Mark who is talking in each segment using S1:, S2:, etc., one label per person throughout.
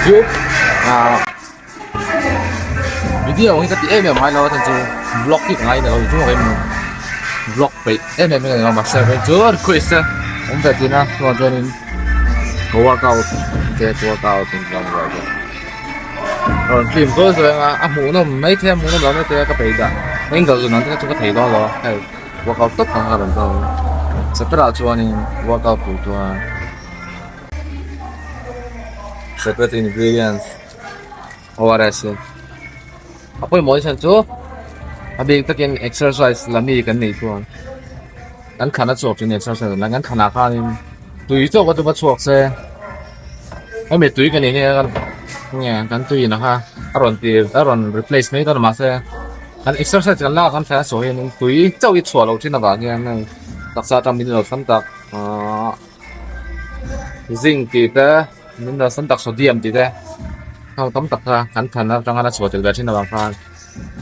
S1: YouTube ah video hi ka ti em em ngai lo a chhan chu vlog hi ka ngai na lo chu em vlog peih em em em mahse chu request a awm ve thin a chuan chuanin ka workout te workout rawn film zawi zawi anga a hmuhnawm mai thei a hmuhnawm lo mai thei a ka peih dah angle zawn ang te kha chu ka thei dawn lo a hei workout tawp ang kha rawn dawn separate ah chuanin workout tur chuan separate ingredients ORS a pawimawh chhan chu a bik takin exercise la mi kan neih chuan kan thlan a chhuak thin exercise la kan thlan ah khanin tui chauh a chuma chhuak se hemi tui kan in hian nge kan tui in a kha a rawn ti a rawn replace mai dawn a mahse kan exercise kan lak kan thlan a chhuah hian tui chauh hi chhuah loh thin avang hian hei taksa atang min lo thlam tak ahh zinc tih te min lo thlam tak sodium tih te heng tam tak kha kan thlan atanga la chhuah tel ve thin avang khan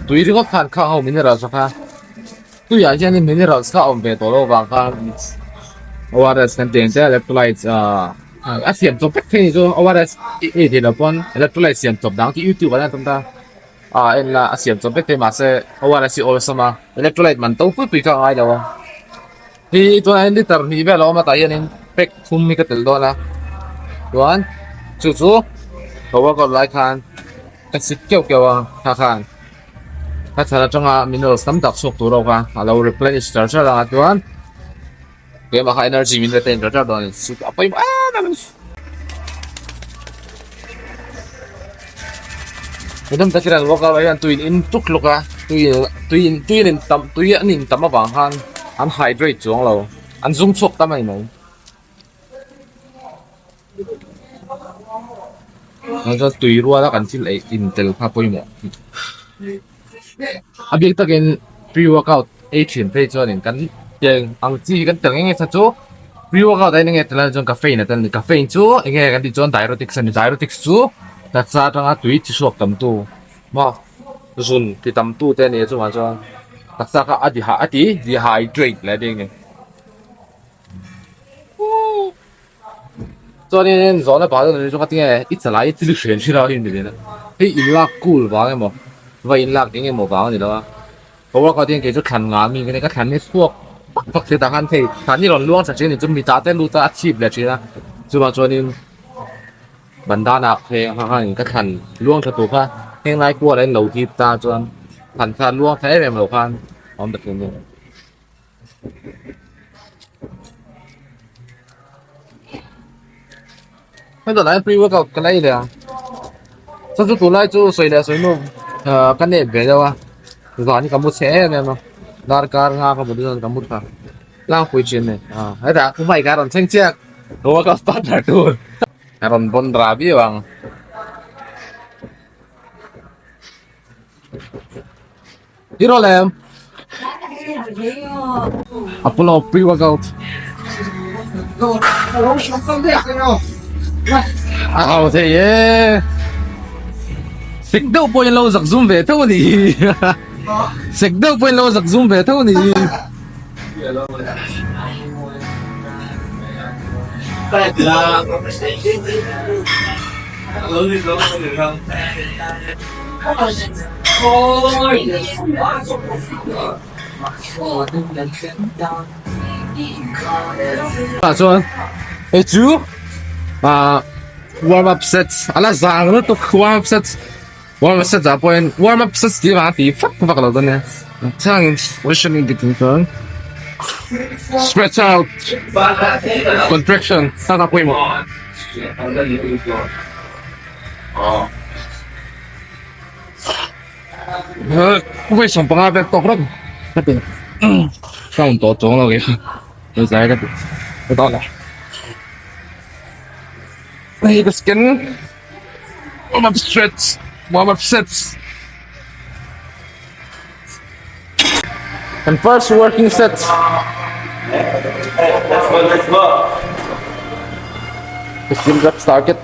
S1: tui ringawt khan khang ho minerals a kha. Tuiah hianin minerals kha a awm ve tawh lo vang khan ORS kan tih ang che electrolytes ah a siam chawp vek thei a ni chu ORS i tih loh pawn electrolyte siam chawp dang chu youtube ah hian a tam ta a en la a siam chawp vek thei mahse ORS hi awlsam a electrolyte man to pui pui kha a ngai lo a hi tunah hian liter hnih vel a awm a tah hianin pack thum hi ka telh dawn a chuan chu chu ka workout lai khan ka sit keuh keuh a kha khan. Ka thlan atanga minerals tam tak chhuak tur a awk a, a lo replenish char char ang a chuan keimah kha energy min retain char char dawn a ni chu a pawimawh em em a ni. Hmuhnawm takin an workout ah hian tui in in tuk hluk a tui tui in tui an in tam tui an in tam avang khan an hydrate chuang lo an zung chhuak ta mai mai. Chuan tui ruala kan thil eih in tel kha pawimawh a bik takin pre workout ei thin phei chuanin kan tel ang chi hi kan tel nge nge kha chu pre workout ah hian enge tel a chuan caffeine a tel a ni caffeine chu enge kan tih chuan diuretics a ni diuretics chu taksa atanga tui chi chhuak tam tu maw zun ti tam tu te a ni a chungah chuan taksa kha a ti a ti dehydrate leh a ni. Chuanin zawhna pakhat a ni chu tinge i chalai i thil hrian hrilh a hei ni hei in lak cool vang emaw va in lak eng emaw vang a ni lo a ka workout hian kei chu thlan ngah mi ka ni ka thlan hi chhuak vak vak thei tah khan hei thlan hi rawn luang tha thin a ni chu mi tah te lut a a chhip leh thin a chuvang chuanin bandana phei ang khan ka thlan luang tha tur kha heng lai kual ah hian lo hip ta chuan thlan kha luang tha em em lo khan a awm ta thin a ni. Heta lai pre workout ka lei leh ang chuan chu tunlai chu sawi leh sawi nu ah ka nep ve deuh a zan hi ka mu chhe em em a darkar nga ka mut chuan ka mu tha tlangpui thin a ni ah hetah pu bike a rawn thleng chiak workout partner tur a rawn bawn ra viau ang. Hero lem. Apollo pre-workout. A hau thei e. Sek deuh pawhin lo zak zum ve tho a ni. Sek deuh pawhin lo zak zum ve tho a ni. Tah chuan hei chu ah warm up sets a la zang lutuk warm up sets warm up sets ah pawhin warm up sets tih vang a ti vak vak lo dawn nia changin positioning dik ang chuan stretch out contraction taka pawimawh. Vawi 15 vel tawk rawk ka ti sound tawh chuang lo kei chu zai ka ti ka dawn a hei ka scan warm up stretch warm up sets and first working set
S2: Let's go, let's go.
S1: 15 reps target.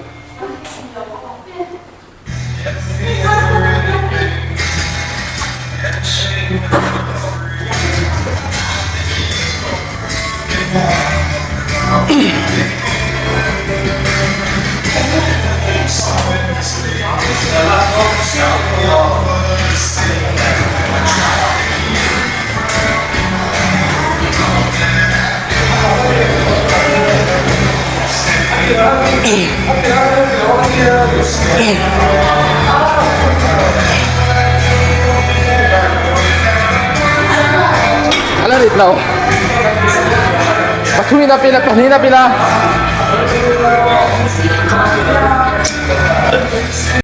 S1: Ala rit lo. Pathumina pila pahnihna pila.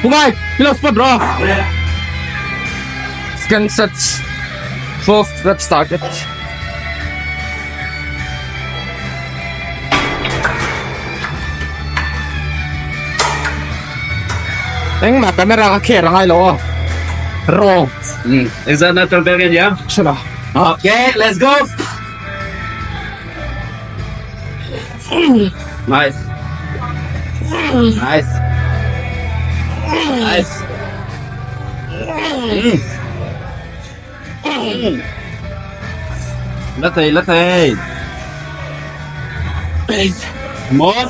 S1: Kumai, kilo spot bro. Second set, fourth rep started. Engmah camera ka kher angai lo aw. Raw.
S2: Engzat na tel bel nge nia?
S1: Shala.
S2: Okay, let's go. Nice. Nice. Nice. La thei, la thei. More.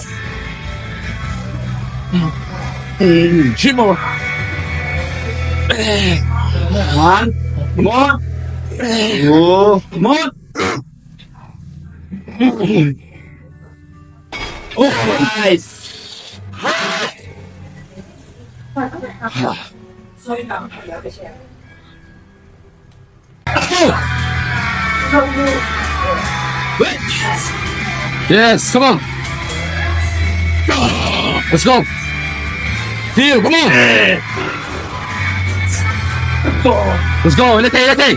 S1: Three more.
S2: One. More. Two. More. Oh, nice.
S1: Yes, come on. Let's go. Deal, come on. Let's go, let's go, let's go.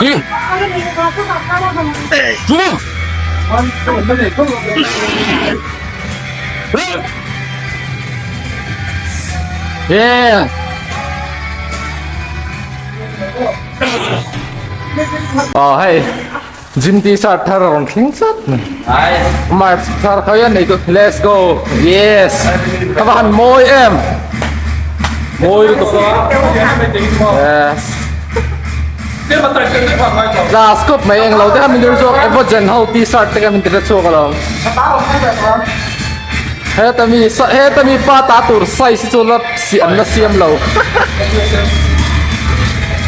S1: Here. Come on. Yeah. Ờ hei gym t-shirt thar a rawn thleng tlat mai. March thar kha hian nei chu let's go yes ka va han mawi em mawi lutuk yes class khawp mai englo te kha min tir chhuak evogen ho t-shirt te kha min tir chhuak alawm heta mi heta mi pa ta tur size hi chu la si an la siam lo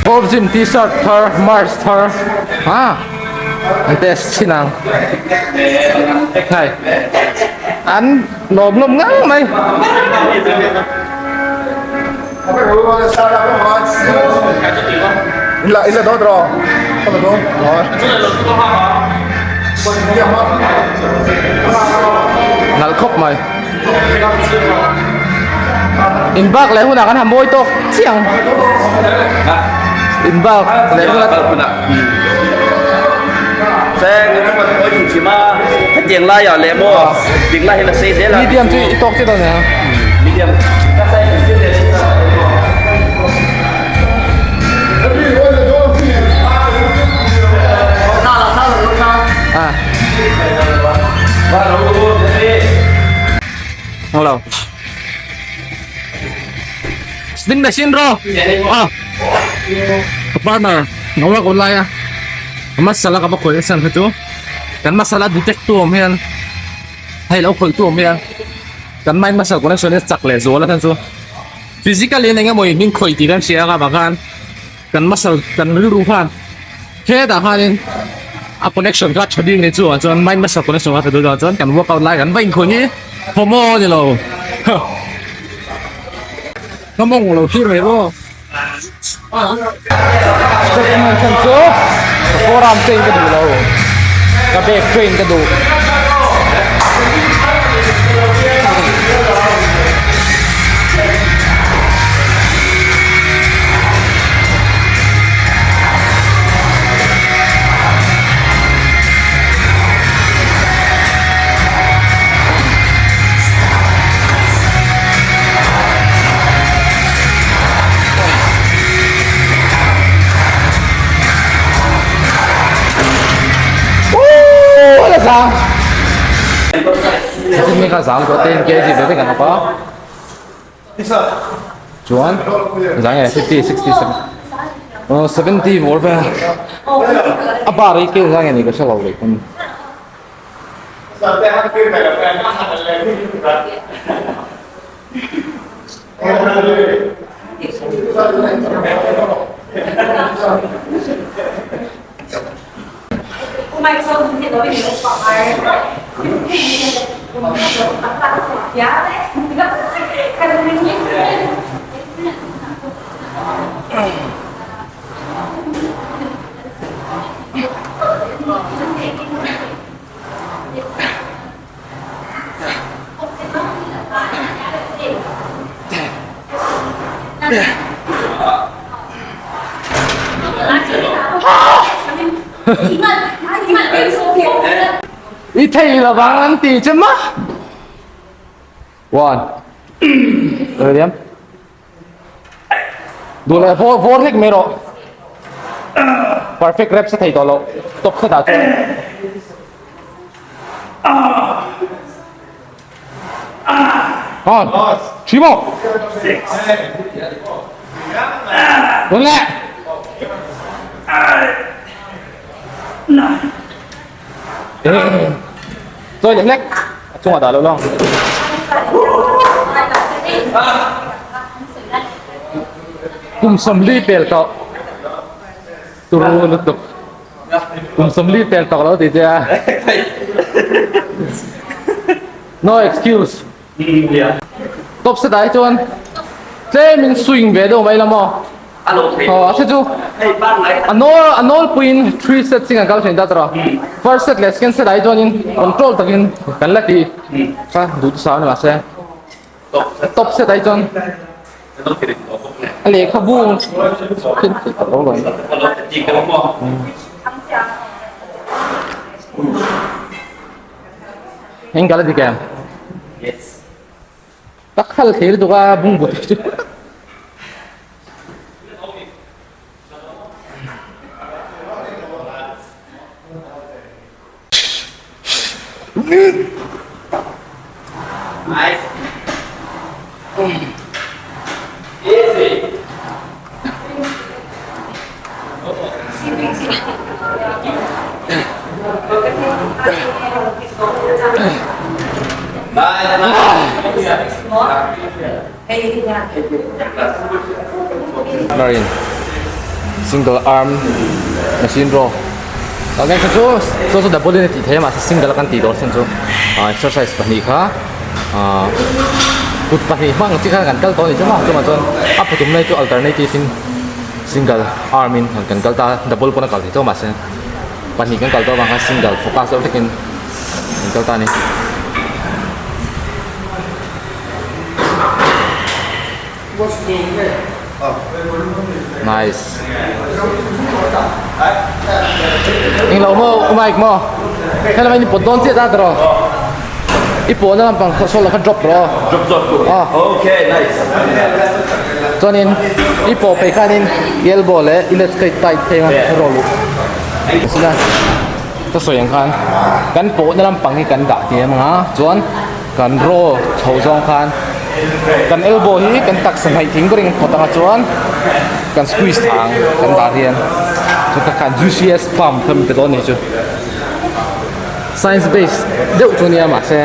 S1: Golf gym t-shirt thar march thar ha an test chhin ang hei an lawm lawm ngang mai. Nalh khawp mai. In bak leh hunah kan ha mawi tawk chiang. In bak leh hunah. Medium chu i tawk chiah dawn nia.
S2: Medium.
S1: Ah. Hello. Spin machine ro. Ah. Ka partner ngawa ko lai a. Masala ka ba khoi san kha chu. Kan masala detect tu awm hian hei lo khawih tu awm hian kan mind muscle connection hi chak leh zual a khan chu physically in eng emaw in min khawih tih kan hria ang avang khan kan muscle kan rilru khan hetah khanin a connection kha tha bik ni chu ah chuan mind muscle connection kha tha duh ah chuan kan workout lai kan va inkhawih hi thawmhaw a ni lo ka mawng lo thlir mai maw. Step khan chu ka forearm train ka duh lo ka back train ka duh. Mi kha zang tawh ten kg ve vek an awk a chuan zang nge 50 60 70 70 bawr vel a bar hi kil zang nge ni ka hre lo leh pawn. I thei lovang an ti che ma. One. William. Duh leh vawr vawr hlek mai rawh. Perfect reps a thei tawh loh. Top khatah chuan. On. Three more.
S2: Six.
S1: One leh.
S2: Nine.
S1: Chawi leh hlek. A chungah dah lo lawng. Kum sawmli pel tawh. Turu lutuk. Kum sawmli pel tawh lo ti che a. No excuse. Top set ah hi chuan tlemin swing ve deuh mai la maw? Aw a hre chu a nawl a nawlpuiin three set ching an kal thin ta tawh first set leh second set ah hi chuanin control takin kan la ti kha duh chu sang ni mahse top set ah hi chuan a lehkhabu Eng kal a dik em?
S2: Yes.
S1: Ka khal thei lutuk a bungbut hi chu.
S2: Nice. Easy.
S1: Marine single arm machine row okay kha chu chu chu double in a tih theih a mahse single a kan tih dawn chhan chu exercise pahnih kha kut pahnih hmang ang chi khan kan kal tawh a ni chu maw chuvang chuan a pathum lai chu alternative in single arm in kan kal ta a double pawn a kal thei tawh mahse pahnih kan kal tawh avang khan single focus deuh hlekin kan kal ta a ni. Nice. Eng lo maw u Mike maw helama in pawt dawn chiah ta tawh i pawhna lampang khaw saw lo kha drop rawh
S2: Drop zawk tur.
S1: Aw.
S2: Okay, nice.
S1: Chuanin i pawh phei khanin i elbow leh i left kha i tight phei anga roll u. Sina ka sawi ang khan kan pawhna lampang hi kan dah tir ang a chuan kan roll chho zawng khan kan elbow hi kan taksa hnaih thing ber in phawt anga chuan kan squeeze thla ang kan dah hian chu ta khan juiciest pump kha min pe dawn a ni chu science base deuh chu ania mahse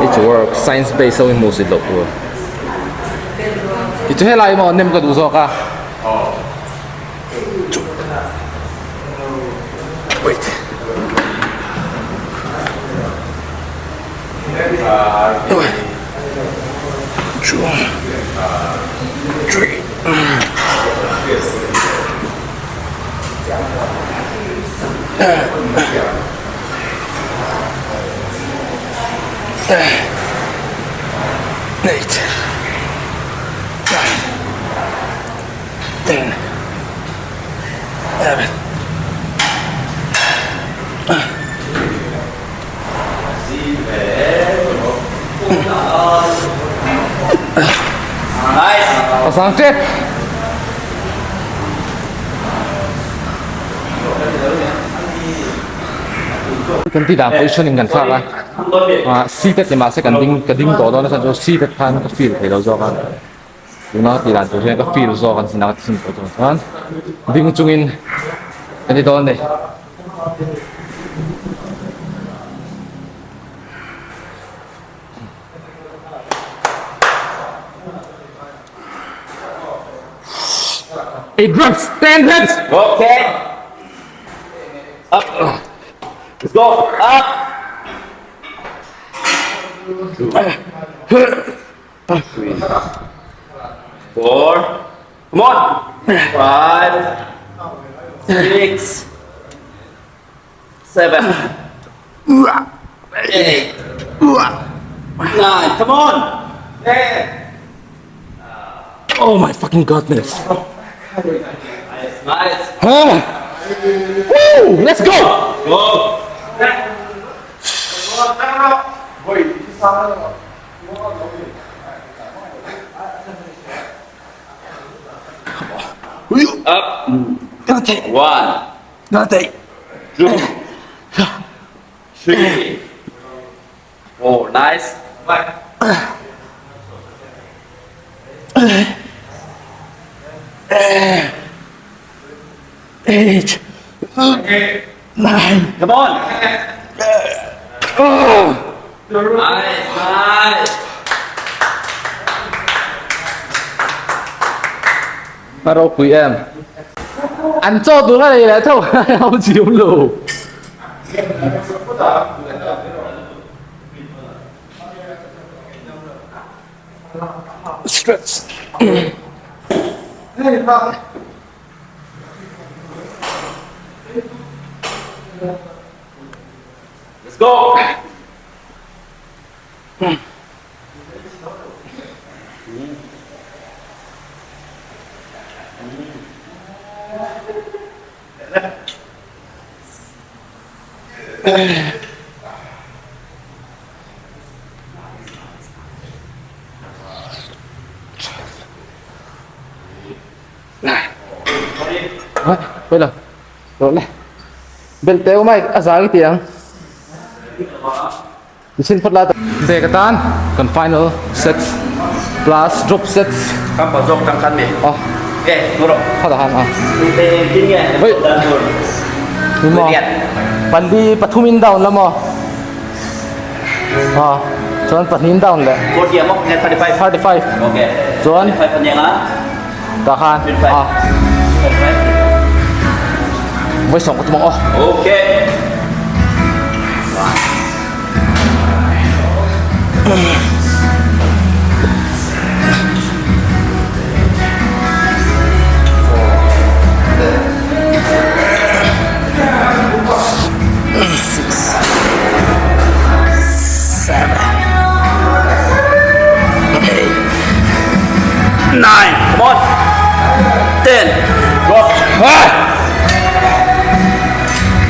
S1: it work science base ho hi hmuh zit loh tur tichu helai maw nem ka duh zawk a. Wait. Two, three. Eight, nine, ten, eleven. A sang tep. Kan ti dan position in kan thlak a. Ah seated ni mahse kan ding ka ding tawh dawn a chhan chu seated khan ka feel thei lo zawk a. Tuna ka tih dan tur hian ka feel zawk an sin a ka ti tawh chuan chuan ding chungin ka ni dawn a ni. Eight reps, ten reps.
S2: Okay. Up. Let's go. Up. Two. Three. Four. Come on. Five. Six. Seven. Eight. Nine. Come on. Ten.
S3: Oh my fucking godness.
S2: Nice, nice.
S3: Huh? Woo! Let's go!
S2: Go. Up. One. Two. Three. Four. Nice.
S3: 8, 9.
S2: Come on. Nice, nice.
S1: A ropui em. An chaw tur a nei leh tho a ho chiu lo.
S3: Stretch.
S2: Let's go.
S1: Wait lang. Rawh le. Bel teu mai a zang i ti ang. Nichin phawt lai bag atan kan final sets plus drop sets.
S2: Kan pa zawk tang khan mi.
S1: A.
S2: E ngawh rawh.
S1: Kha dah han a.
S2: Engtin nge
S1: Hei.
S2: dan tur.
S1: Ni maw. Pali pathum in down la maw. A chuan pahnih in down leh.
S2: 40 a maw nge 35.
S1: 35.
S2: Okay.
S1: Chuan.
S2: 35 aniang a.
S1: Tah khan a. Vawi sawm ka tum ang aw.
S2: Okay.
S3: Six, seven, eight,
S2: 9, come on. 10, drop.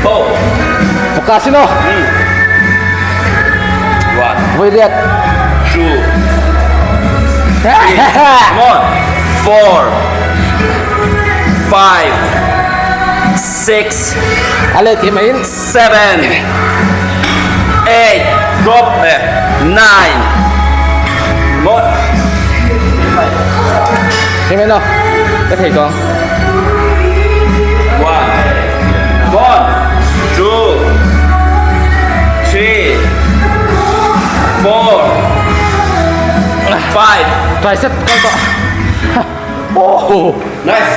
S2: Go.
S1: Focus in aw.
S2: 1,
S1: Vawi riat.
S2: 2, 3, come on. 4, 5, 6,
S1: A let hi mai in.
S2: 7, 8, drop. 9, come on.
S1: Hi mai in aw. Ka thei tawng.
S2: 1, come on. 2, 3, 4, 5.
S1: Tricep kal tawh. Oh!
S2: Nice.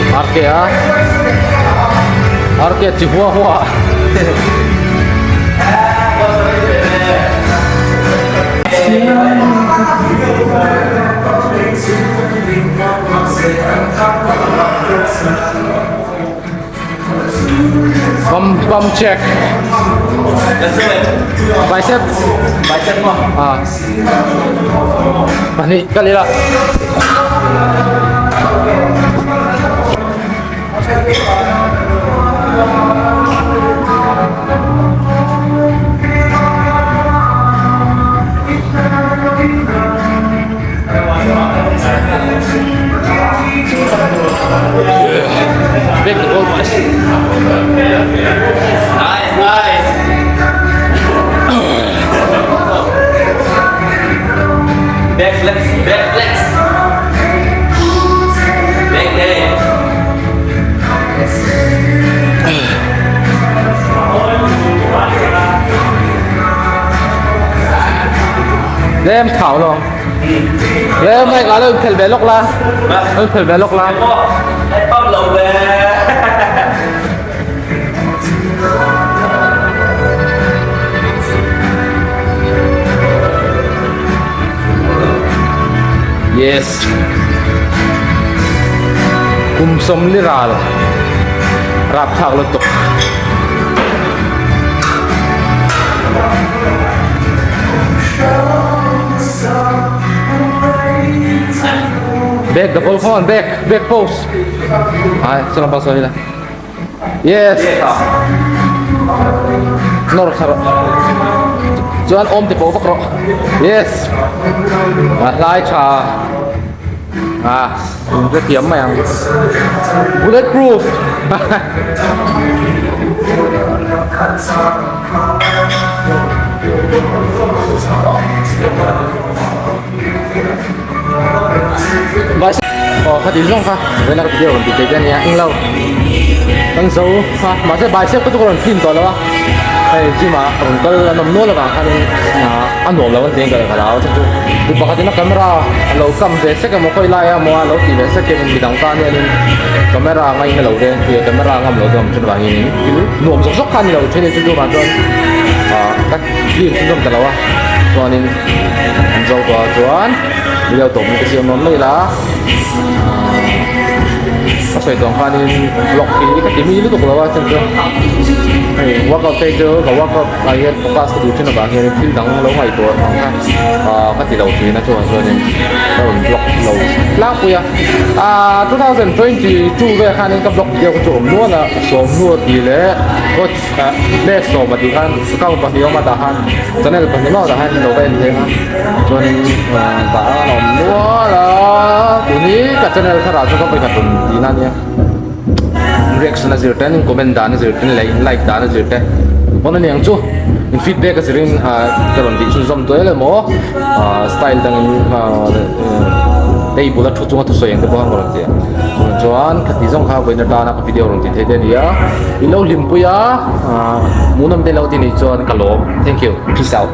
S1: RK a. RK chi hua hua. Bum bum check.
S2: Let's do it.
S1: Bicep.
S2: Bicep maw?
S1: Ah. Pahnih kal ila. Big goal boys.
S2: Nice, nice. Back flex, back flex. Back day.
S1: Lem thau lo. Lem mai ka lo phel ve lawk la. Lo phel ve lawk la.
S2: Em pump lo ve.
S3: Yes. Kum sawmli ral rapthlak lutuk. Back double come on back back pose. Ai saw lampang saw hi la. Yes. Nawr kha rawh. Chuan awm te pawh vak rawh. Yes. A hlai tha. A in ka thiam mai ang. Bullet proof. Aw khati zawng kha vawiin a ka video rawn ti thei te ania englo kan zo a mahse bicep ka chu ka rawn film tawh lo a hei gym ah rawn kal an awm nual avang khanin a nuam lo an ti ang ka hlau a chu mi pakhatin a camera a lo kam ve sek emaw khawi lai emaw a lo ti ve sek hian midang tan hianin camera ngaina lo te tia camera ngam lo te awm thin avangin thil nuam zawk zawk kha a ni lo thin a chu chu vang chuan ah ka film chu zawm ta lo a chuanin an zo tawh a chuan. Video tawp ka siam nuam mai la ka sawi tawh ang khanin vlog hi ka ti mi lutuk lo a chuan chu hei workout phei chu ka workout ah hian focus ka duh thin avang hian thil dang lo ngaihtuah ang kha ah ka ti lo thin a chuan chuanin ka rawn vlog lo tlangpui a ah 2022 vel khanin ka vlog video ka chu awm nual a sawmhnu tih leh Leh sawma tih khan account pahnih awm a tah khan channel pahnih emaw tah khan lo va en thei ang a chuanin tah a awm nual a tuni ka channel thar ah chuan ka vawikhat rawn tihna ania reaction a zir te in comment dan a zir te leh in like dan a zir te pawn a niang chu in feedback a zirin ka rawn tih chhunzawm tuai emaw style dangin table a thu chunga thusawi ang te pawh khan ka rawn ti a chuan khati zawng kha vawiin atana ka video rawn ti thei te a ni a. I lo hlimpui a, hmuhnawm te lo ti nih chuan ka lawm. Thank you. Peace out.